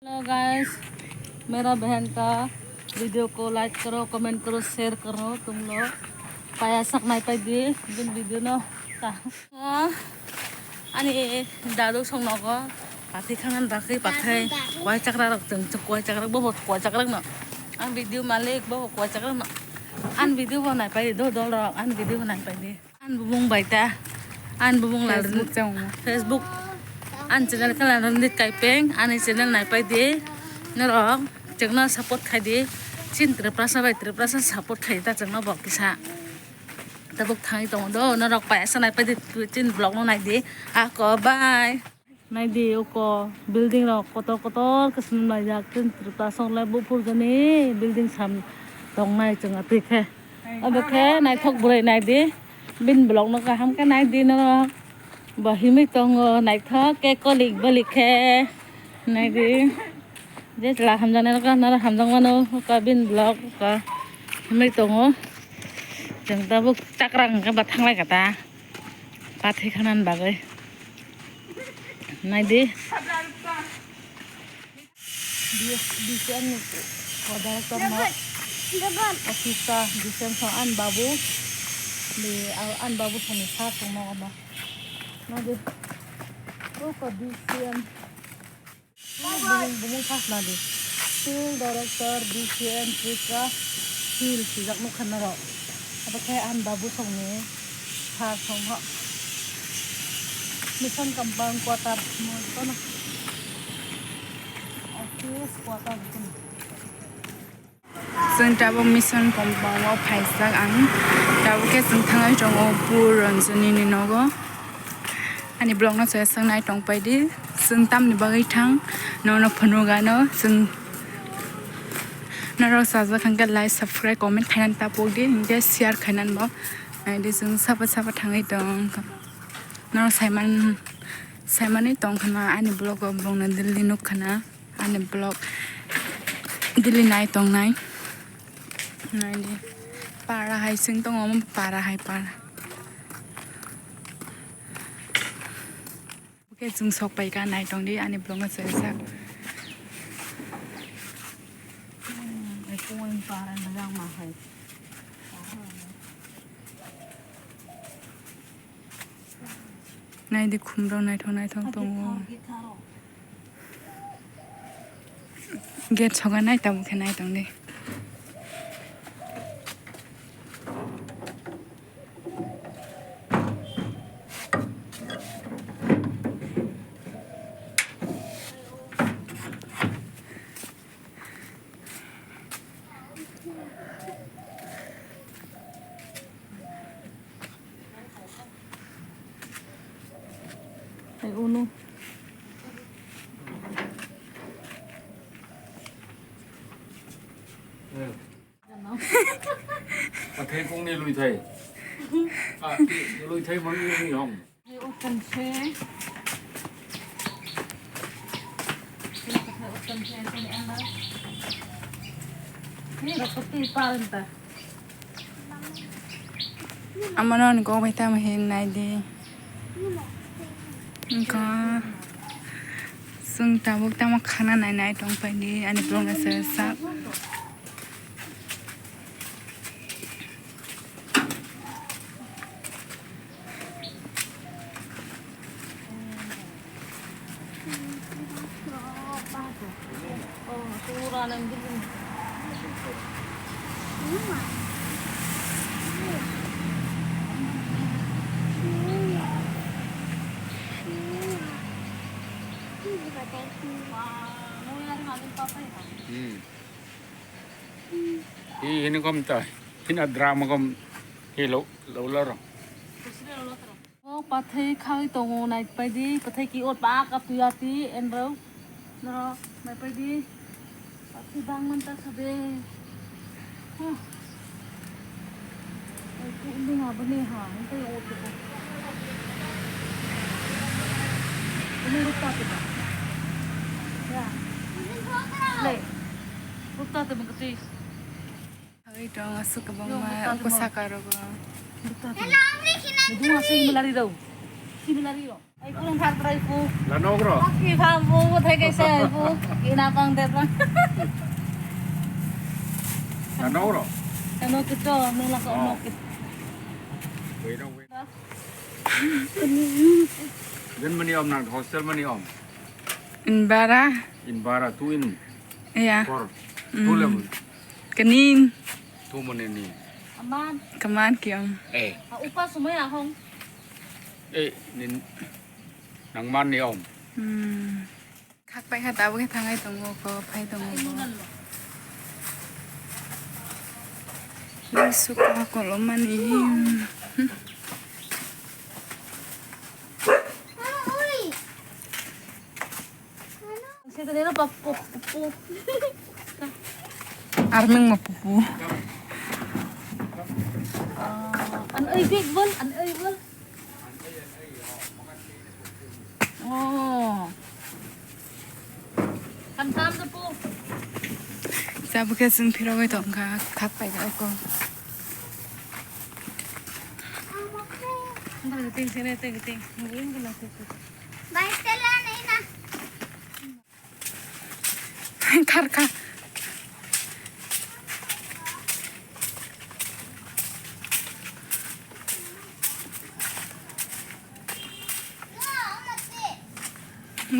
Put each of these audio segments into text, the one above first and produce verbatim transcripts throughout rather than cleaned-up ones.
Hello guys, मेरा बहन का वीडियो को लाइक करो, कमेंट करो, शेयर करो तुम लोग। Payasa naipai di, bini video no. Ani dadu song nogo pathai khangan bakwi pathai. Kwai chakra rok tong, kwai chakra bobo kwai chakra no. Ang video malik bobo kwai chakra no. An video bo naipai di do dol rok, an video bo naipai di. An bumung baita, an bumung lal Facebook channel. Facebook. An channel khe lal rit kaipeng, ani channel naipai di. Norok chwngno support khai di. Chin Tripura sa bai Tripura sa support khai ta chwngno bok kisa. Tabuk thangwi tongo do, norok payasa naipai di, chin vlog no nai di. Ako, bye. Nai di, oko building rok kotor kotor khe swnam laijak, chin Tripura sok le buphur jani building sam tongnai chwng atwi khe. Obo khe naithok bwrwi nai di, bini vlog no kaham khe nai di norok. Bo himwi tongo naithok khe kolik bolik khe nai di. Je chwla hamjaknai rok no hamjak mano, ka bini vlog ka himwi tongo. Chwng tabuk chakra hwnkhe ba thanglai kha ta pathai khanani bagwi. Nai di. D C M ni director no office ta D C M song ani babu. Di ani babu song ni sa song no omo. Nai di. O ko D C M. Bumung, bumung khasna di. Field Director, D C M, Tripura Hill swijak nukha norok. Abo khe ani babu songni sar songkha. Mission Compound Quarter, mo kono. Office quarter kono. Chwng tabuk mission compound o phaijak ang. Tabuk khe chwng thangwi tongo Pu Ranjani ni nogo. Ani vlog no chwng nai tong pai di. Chwng tamni bagwi thang nono phunuk ano chwng norok chajak hwnkhe like, subscribe, comment khainani tapok di, hinkhe share khainani bo nai di. Chwng sabo sabo thangwi tong norok saiman saimanwi tong khana ani vlog o bongno daily nuk khana. Ani vlog daily nai tongnai. Nai di. Para hai sing tongo, omo para hai para. Oke, chwng sok pai kha, nai tong di ani vlog no chwng sak. Nai di khumrok naithok naithok tongo. Gate soga nai tabuk khe nai tong di. Hai unu. Athai kong ni lui thai. Ah, lui thai mang ni hong. Amano ni kok bai tamo hin nai di. Wngkha chwng tabuk tamo khana nai nai tong pai di ani vlog no se sak. Hmm. Hi, hini kom ta, hina drama kom, hi lo, lo lo ro. O pathai khai tongo, nai pai di, pathai ki ot pa ka tuya ti, enro, noro, nai pai di, pathai bang man ta sabe. Huh. Ai, ku undung abo ni ha, ang kai ot ko. Ini rupa tu ba. Ya. Le. Rupa tu mengketi. Hai tong aswk kwbangma uko saka rogo. Bwtha twi. Bwtha twi. Bwtha twi. Ai, kulung thar prai pu. Lano ro. Laki pha pu, pu thai kaisa pu. Ina pang de pang. Lano ro. Ano kicho, no la ko Oh. no ki. Wait, wait. Jen mani om nang hostel mani om. In bara. In bara tu in. Ya. Kor. Mm. Tu lem. Kening. Tu mani ni. Aman. Keman kiong. Eh. A upa sumai ahong. Eh, nin nang man ni om. Hmm. Khak pai kha tabuk khe thangai tongo ko, phai tongo ko. Ring suka kolom mani. Arming ma pupu. An oi big bol, an oi bol. Oh. Kam kam da po. Sa bukhe sung phirogoi tong kha, khak pai kha ko. Ting sene ting ting. Bai tela nei na. Thar kha.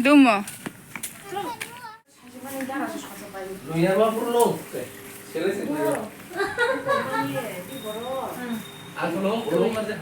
Dumo. Luya ma purlo. Sele sele. Aku lo, lo ma de.